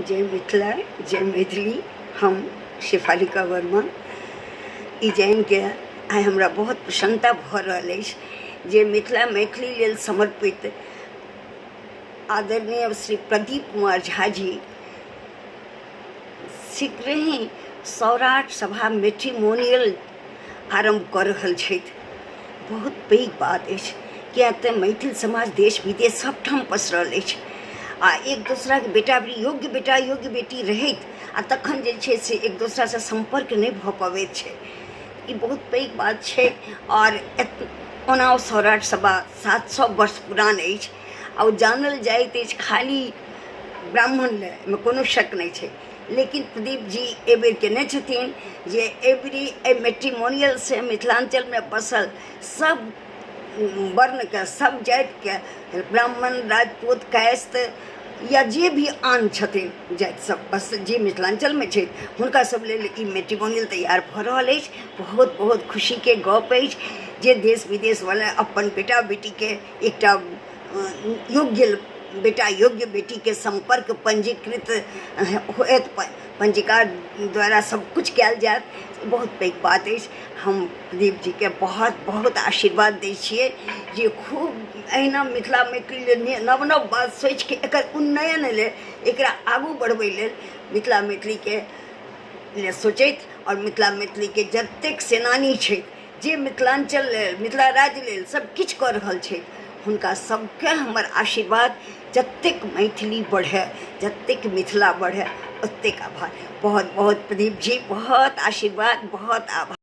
जय मिथिला, जय मैथिली। हम शेफालिका वर्मा ई जानिके आइ हमरा बहुत प्रसन्नता भऽ रहल अछि जे मिथिला मैथिली लेल समर्पित आदरणीय श्री प्रदीप कुमार झा जी शीघ्र ही सौराठ सभा मैट्रिमोनियल आरम्भ कऽ रहल छथि। बहुत पैघ बात अछि, किएक तऽ मैथिल समाज देश विदेश सभठाम पसरल अछि आ एक दोसराके बेटा बेटी, योग्य बेटा योग्य बेटी रहैत आ तखन जे छै से एक दोसरासँ सम्पर्क नहि भऽ पबैत छै। ई बहुत पैघ बात छै। आओर ओना ओ सौराठ सभा 700 वर्ष पुरान अछि आ ओ जानल जाइत अछि खाली ब्राह्मण लए, एहिमे कोनो शक नहि छै। लेकिन प्रदीप जी एहिबेर केने छथिन जे एहिबेरी एहि मैट्रिमोनियलसँ मिथिलाञ्चलमे बसल सब वर्णके, सब जातिके, ब्राह्मण, राजपूत, कायस्थ या जे भी आन छथिन जाति सब, बस जे मिथिलाञ्चलमे छथि, हुनका सब लेल ई मैट्रिमोनियल तैयार भऽ रहल अछि। बहुत बहुत खुशीके गप अछि जे देश विदेशवला अपन बेटा बेटीके एकटा योग्य बेटा योग्य बेटीके सम्पर्क पञ्जीकृत होयत, पञ्जीकार द्वारा सबकिछु कयल जायत। बहुत पैघ बात अछि। हम प्रदीप जीके बहुत बहुत आशीर्वाद दै छियै जे खूब एहिना मिथिला मैथिली लेल नव नव बात सोचिके एकर उन्नयन लेल, एकरा आगू बढ़बै लेल मिथिला मैथिलीके लेल सोचैत आओर मिथिला मैथिलीके जतेक सेनानी छथि, जे मिथिलाञ्चल लेल, मिथिला राज्य लेल सब किछु कऽ रहल छथि, हुनका सबके हमर आशीर्वाद। जतेक मैथिली बढ़ै, जतेक मिथिला बढ़ै, ओतेक आभार। बहुत बहुत प्रदीप जी, बहुत आशीर्वाद, बहुत आभार।